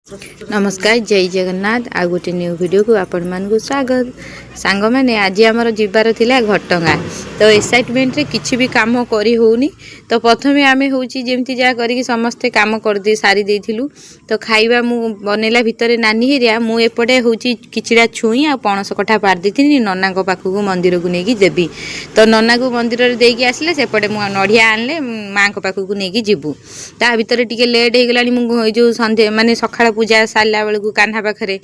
ନମସ୍କାର, ଜୟ ଜଗନ୍ନାଥ। ଆଉ ଗୋଟେ ନ୍ୟୁ ଭିଡ଼ିଓକୁ ଆପଣମାନଙ୍କୁ ସ୍ୱାଗତ। ସାଙ୍ଗମାନେ, ଆଜି ଆମର ଯିବାର ଥିଲା ଘଟଗାଁ। ତ ଏକ୍ସାଇଟମେଣ୍ଟରେ କିଛି ବି କାମ କରି ହେଉନି। ତ ପ୍ରଥମେ ଆମେ ହେଉଛି ଯେମିତି ଯାହା କରିକି ସମସ୍ତେ କାମ କରିଦେଇ ସାରି ଦେଇଥିଲୁ। ତ ଖାଇବା ମୁଁ ବନେଇଲା ଭିତରେ ନାନୀ ହେରିଆ, ମୁଁ ଏପଟେ ହେଉଛି କିଛିଟା ଛୁଇଁ ଆଉ ପଣସ କଠା ପାରି ଦେଇଥିଲି ନନାଙ୍କ ପାଖକୁ ମନ୍ଦିରକୁ ନେଇକି ଦେବି। ତ ନନାକୁ ମନ୍ଦିରରେ ଦେଇକି ଆସିଲେ, ସେପଟେ ମୁଁ ନଡ଼ିଆ ଆଣିଲେ ମାଆଙ୍କ ପାଖକୁ ନେଇକି ଯିବୁ। ତା ଭିତରେ ଟିକେ ଲେଟ୍ ହେଇଗଲାଣି। ମୁଁ ଏଇ ଯେଉଁ ସନ୍ଧ୍ୟା ମାନେ ସକାଳ ପୂଜା ସାରିଲା ବେଳକୁ କାହ୍ନା ପାଖରେ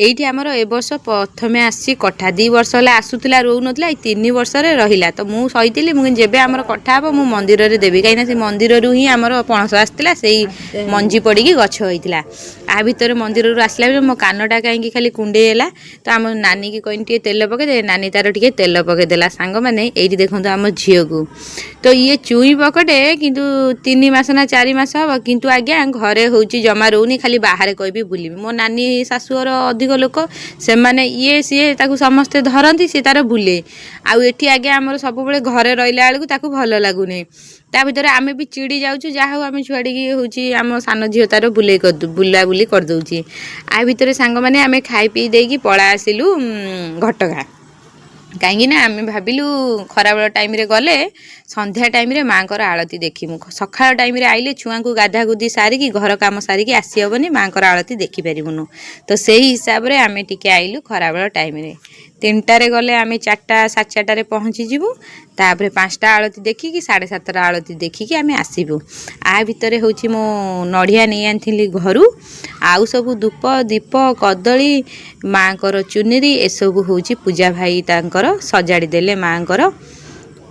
ଏଇଠି ଆମର ଏ ବର୍ଷ ପ୍ରଥମେ ଆସିଛି କଠା। 2 ବର୍ଷ ହେଲା ଆସୁଥିଲା, ରହୁନଥିଲା, ଏଇ 3 ବର୍ଷରେ ରହିଲା। ତ ମୁଁ ସହିଥିଲି, ମୁଁ ଯେବେ ଆମର କଠା ହେବ ମୁଁ ମନ୍ଦିରରେ ଦେବି, କାହିଁକିନା ସେ ମନ୍ଦିରରୁ ହିଁ ଆମର ପଣସ ଆସିଥିଲା, ସେଇ ମଞ୍ଜି ପଡ଼ିକି ଗଛ ହେଇଥିଲା। ଆ ଭିତରେ ମନ୍ଦିରରୁ ଆସିଲା ବେଳେ ମୋ କାନଟା କାହିଁକି ଖାଲି କୁଣ୍ଡେଇ ହେଲା। ତ ଆମ ନାନୀକି କହିନି ଟିକେ ତେଲ ପକେଇଦେ, ନାନୀ ତାର ଟିକେ ତେଲ ପକେଇଦେଲା। ସାଙ୍ଗମାନେ, ଏଇଠି ଦେଖନ୍ତୁ ଆମ ଝିଅକୁ। ତ ଇଏ ଚୁଇଁ ପକଟେ, କିନ୍ତୁ 3 ମାସ ନା 4 ମାସ ହବ, କିନ୍ତୁ ଆଜ୍ଞା ଘରେ ହେଉଛି ଜମା ରହୁନି, ଖାଲି ବାହାରେ କହିବି ବୁଲିବି। ମୋ ନାନୀ ଶାଶୁଘର ଅଧିକ ଲୋକ, ସେମାନେ ଇଏ ସିଏ ତାକୁ ସମସ୍ତେ ଧରନ୍ତି, ସିଏ ତାର ବୁଲେ। ଆଉ ଏଠି ଆଜ୍ଞା ଆମର ସବୁବେଳେ ଘରେ ରହିଲା ବେଳକୁ ତାକୁ ଭଲ ଲାଗୁନି। ତା ଭିତରେ ଆମେ ବି ଚିଡ଼ି ଯାଉଛୁ। ଯାହା ହଉ, ଆମେ ଛୁଆଟିକି ହେଉଛି ଆମ ସାନ ଝିଅ ତାର ବୁଲେଇ ବୁଲାବୁଲି କରିଦେଉଛି। ଆ ଭିତରେ ସାଙ୍ଗମାନେ, ଆମେ ଖାଇ ପିଇ ଦେଇକି ପଳା ଆସିଲୁ ଘଟଗାଁ। କାହିଁକି ନା ଆମେ ଭାବିଲୁ ଖରାବେଳ ଟାଇମ୍ରେ ଗଲେ ସନ୍ଧ୍ୟା ଟାଇମ୍ରେ ମାଆଙ୍କର ଆଳତି ଦେଖିମୁ। ସକାଳ ଟାଇମ୍ରେ ଆଇଲେ ଛୁଆଙ୍କୁ ଗାଧା ଗୁଧି ସାରିକି, ଘର କାମ ସାରିକି ଆସିହେବନି, ମାଆଙ୍କର ଆଳତି ଦେଖିପାରିବୁନୁ। ତ ସେଇ ହିସାବରେ ଆମେ ଟିକେ ଆଇଲୁ ଖରାବେଳ ଟାଇମ୍ରେ। 3ଟାରେ ଗଲେ ଆମେ 4ଟା, 4:30ରେ ପହଞ୍ଚିଯିବୁ। ତାପରେ 5ଟା ଆଳତି ଦେଖିକି, 7:30ଟା ଆଳତି ଦେଖିକି ଆମେ ଆସିବୁ। ଆ ଭିତରେ ହେଉଛି ମୁଁ ନଡ଼ିଆ ନେଇ ଆଣିଥିଲି ଘରୁ, ଆଉ ସବୁ ଧୂପ, ଦୀପ, କଦଳୀ, ମାଆଙ୍କର ଚୁନରି, ଏସବୁ ହେଉଛି ପୂଜା ଭାଇ ତାଙ୍କର ସଜାଡ଼ି ଦେଲେ ମାଆଙ୍କର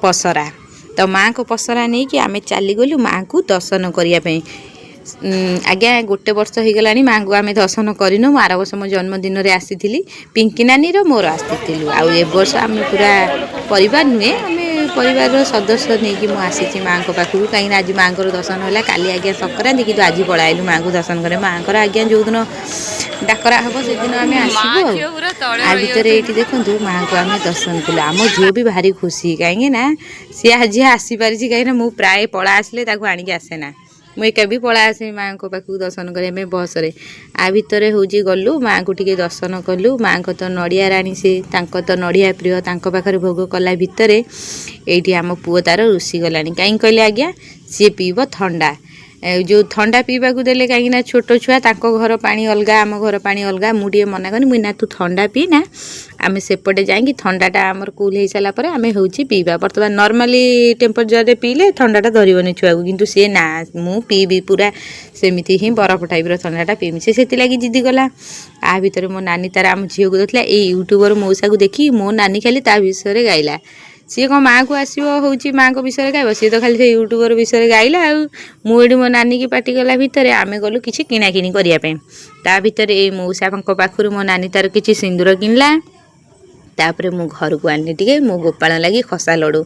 ପସରା। ତ ମାଆଙ୍କ ପସରା ନେଇକି ଆମେ ଚାଲିଗଲୁ ମାଆଙ୍କୁ ଦର୍ଶନ କରିବା ପାଇଁ। ଆଜ୍ଞା, ଗୋଟେ ବର୍ଷ ହେଇଗଲାଣି ମାଆଙ୍କୁ ଆମେ ଦର୍ଶନ କରିନୁ। ମୁଁ ଆର ବର୍ଷ ମୋ ଜନ୍ମଦିନରେ ଆସିଥିଲି, ପିଙ୍କି ନାନୀର ମୋର ଆସିଥିଲୁ। ଆଉ ଏ ବର୍ଷ ଆମେ ପୁରା ପରିବାର ନୁହେଁ, ଆମେ ପରିବାରର ସଦସ୍ୟ ନେଇକି ମୁଁ ଆସିଛି ମାଆଙ୍କ ପାଖକୁ, କାହିଁକିନା ଆଜି ମାଆଙ୍କର ଦର୍ଶନ ହେଲା। କାଲି ଆଜ୍ଞା ସଂକ୍ରାନ୍ତି, କିନ୍ତୁ ଆଜି ପଳାଇଲୁ ମାଆଙ୍କୁ ଦର୍ଶନ କରିବା। ମାଆଙ୍କର ଆଜ୍ଞା ଯେଉଁଦିନ ଡାକରା ହେବ, ସେଦିନ ଆମେ ଆସିବୁ। ଆଉ ଆ ଭିତରେ ଏଇଠି ଦେଖନ୍ତୁ, ମାଆଙ୍କୁ ଆମେ ଦର୍ଶନ କଲୁ। ଆମ ଝିଅ ବି ଭାରି ଖୁସି, କାହିଁକି ନା ସିଏ ଆଜି ଆସିପାରିଛି, କାହିଁକିନା ମୁଁ ପ୍ରାୟ ପଳା ଆସିଲେ ତାକୁ ଆଣିକି ଆସେ ନା, ମୁଁ ଏକା ବି ପଳା ଆସେ ମାଆଙ୍କ ପାଖକୁ ଦର୍ଶନ କରିବା ପାଇଁ ବସରେ। ଆ ଭିତରେ ହେଉଛି ଗଲୁ, ମାଆଙ୍କୁ ଟିକେ ଦର୍ଶନ କଲୁ। ମାଆଙ୍କ ତ ନଡ଼ିଆ ରାଣୀ ସେ, ତାଙ୍କ ତ ନଡ଼ିଆ ପ୍ରିୟ। ତାଙ୍କ ପାଖରେ ଭୋଗ କଲା ଭିତରେ ଏଇଠି ଆମ ପୁଅ ତାର ରୁଷି ଗଲାଣି। କାହିଁକି କହିଲେ ଆଜ୍ଞା, ସିଏ ପିଇବ ଥଣ୍ଡା। ଯେଉଁ ଥଣ୍ଡା ପିଇବାକୁ ଦେଲେ, କାହିଁକିନା ଛୋଟ ଛୁଆ, ତାଙ୍କ ଘର ପାଣି ଅଲଗା, ଆମ ଘର ପାଣି ଅଲଗା। ମୁଁ ଟିକେ ମନା କଲି, ମୁଁ ନା ତୁ ଥଣ୍ଡା ପିଇନା, ଆମେ ସେପଟେ ଯାଇକି ଥଣ୍ଡାଟା ଆମର କୁଲ୍ ହେଇସାରିଲା ପରେ ଆମେ ହେଉଛି ପିଇବା। ବର୍ତ୍ତମାନ ନର୍ମାଲି ଟେମ୍ପରେଚରରେ ପିଇଲେ ଥଣ୍ଡାଟା ଧରିବନି ଛୁଆକୁ। କିନ୍ତୁ ସିଏ ନା, ମୁଁ ପିଇବି, ପୁରା ସେମିତି ହିଁ ବରଫ ଟାଇପ୍ର ଥଣ୍ଡାଟା ପିଇବି, ସେ ସେଥିଲାଗି ଜିଦି କଲା। ଆ ଭିତରେ ମୋ ନାନୀ ତାର ଆମ ଝିଅକୁ ଦେଉଥିଲା। ଏଇ ୟୁଟ୍ୟୁବର ମଉସାକୁ ଦେଖି ମୋ ନାନୀ ଖାଲି ତା ବିଷୟରେ ଗାଇଲା। ସିଏ କ'ଣ ମାଆକୁ ଆସିବ ହେଉଛି ମାଆଙ୍କ ବିଷୟରେ ଗାଇବ? ସିଏ ତ ଖାଲି ସେ ୟୁଟ୍ୟୁବର ବିଷୟରେ ଗାଇଲା। ଆଉ ମୁଁ ଏଇଠି ମୋ ନାନୀକି ପାଟି କଲା ଭିତରେ ଆମେ ଗଲୁ କିଛି କିଣାକିଣି କରିବା ପାଇଁ। ତା ଭିତରେ ଏଇ ମଉସାଙ୍କ ପାଖରୁ ମୋ ନାନୀ ତାର କିଛି ସିନ୍ଦୁର କିଣିଲା। ତାପରେ ମୁଁ ଘରକୁ ଆଣିଲି ଟିକେ ମୋ ଗୋପାଳ ଲାଗି ଖସା ଲଡ଼ୁ।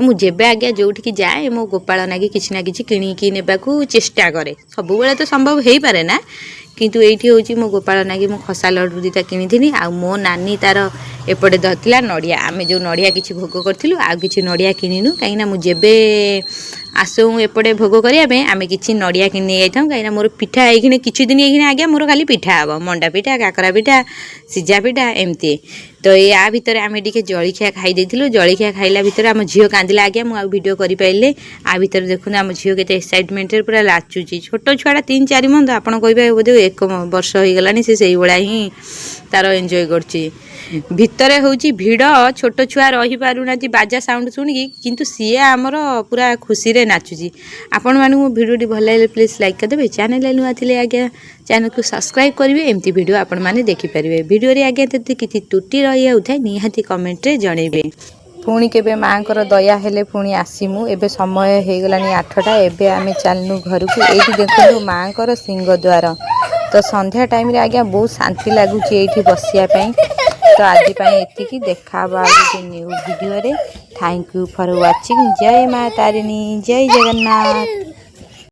ମୁଁ ଯେବେ ଆଜ୍ଞା ଯେଉଁଠିକି ଯାଏ, ମୋ ଗୋପାଳ ଲାଗି କିଛି ନା କିଛି କିଣିକି ନେବାକୁ ଚେଷ୍ଟା କରେ। ସବୁବେଳେ ତ ସମ୍ଭବ ହେଇପାରେ ନା, କିନ୍ତୁ ଏଇଠି ହେଉଛି ମୋ ଗୋପାଳ ନାଗି ମୁଁ ଖସା ଲଡ଼ୁ ଦୁଇଟା କିଣିଥିଲି। ଆଉ ମୋ ନାନୀ ତାର ଏପଟେ ଧରିଥିଲା ନଡ଼ିଆ। ଆମେ ଯେଉଁ ନଡ଼ିଆ କିଛି ଭୋଗ କରିଥିଲୁ, ଆଉ କିଛି ନଡ଼ିଆ କିଣିନୁ, କାହିଁକିନା ମୁଁ ଯେବେ ଆସୁ ଏପଟେ ଭୋଗ କରିବା ପାଇଁ, ଆମେ କିଛି ନଡ଼ିଆ କିଣି ନେଇଯାଇଥାଉ, କାହିଁକିନା ମୋର ପିଠା ଏଇଖିଣି କିଛି ଦିନ ଏଇଖିଣି ଆଜ୍ଞା ମୋର ଖାଲି ପିଠା ହେବ, ମଣ୍ଡା ପିଠା, କାକରା ପିଠା, ସିଝା ପିଠା, ଏମିତି। ତ ୟା ଭିତରେ ଆମେ ଟିକେ ଜଳଖିଆ ଖାଇ ଦେଇଥିଲୁ। ଜଳଖିଆ ଖାଇଲା ଭିତରେ ଆମ ଝିଅ କାନ୍ଦିଲା। ଆଜ୍ଞା, ମୁଁ ଆଉ ଭିଡ଼ିଓ କରିପାରିଲି। ଆ ଭିତରେ ଦେଖନ୍ତୁ, ଆମ ଝିଅ କେତେ ଏକ୍ସାଇଟମେଣ୍ଟରେ ପୁରା ନାଚୁଛି। ଛୋଟ ଛୁଆଟା, 3-4 ମନ୍ଥ, ଆପଣ କହିବେ ବୋଧେ ଏକ ବର୍ଷ ହେଇଗଲାଣି, ସେ ସେଇଭଳିଆ ହିଁ ତାର ଏନ୍ଜୟ କରୁଛି। ଭିତରେ ହେଉଛି ଭିଡ଼, ଛୋଟ ଛୁଆ ରହିପାରୁନାହାନ୍ତି ବାଜା ସାଉଣ୍ଡ ଶୁଣିକି, କିନ୍ତୁ ସିଏ ଆମର ପୁରା ଖୁସିରେ ନାଚୁଛି। ଆପଣମାନଙ୍କୁ ମୋ ଭିଡ଼ିଓଟି ଭଲ ଲାଗିଲେ ପ୍ଲିଜ୍ ଲାଇକ୍ କରିଦେବେ। ଚ୍ୟାନେଲରେ ନୂଆ ଥିଲେ ଆଜ୍ଞା ଚ୍ୟାନେଲକୁ ସବସ୍କ୍ରାଇବ୍ କରିବେ, ଏମିତି ଭିଡ଼ିଓ ଆପଣମାନେ ଦେଖିପାରିବେ। ଭିଡ଼ିଓରେ ଆଜ୍ଞା ଯଦି କିଛି ତ୍ରୁଟି ରହିଯାଉଥାଏ, ନିହାତି କମେଣ୍ଟରେ ଜଣେଇବେ। ପୁଣି କେବେ ମାଆଙ୍କର ଦୟା ହେଲେ ପୁଣି ଆସିମୁ। ଏବେ ସମୟ ହେଇଗଲାଣି 8ଟା, ଏବେ ଆମେ ଚାଲିଲୁ ଘରକୁ। ଏଇଠି ଦେଖନ୍ତୁ ମାଆଙ୍କର ସିଂହଦ୍ୱାର। ତ ସନ୍ଧ୍ୟା ଟାଇମ୍ରେ ଆଜ୍ଞା ବହୁତ ଶାନ୍ତି ଲାଗୁଛି ଏଇଠି ବସିବା ପାଇଁ। ତ ଆଜି ପାଇଁ ଏତିକି, ଦେଖା ହବ ଆଉ ଗୋଟେ ନ୍ୟୁ ଭିଡ଼ିଓରେ। Thank you for watching. ଜୟ ମା ତାରିଣୀ, ଜୟ ଜଗନ୍ନାଥ।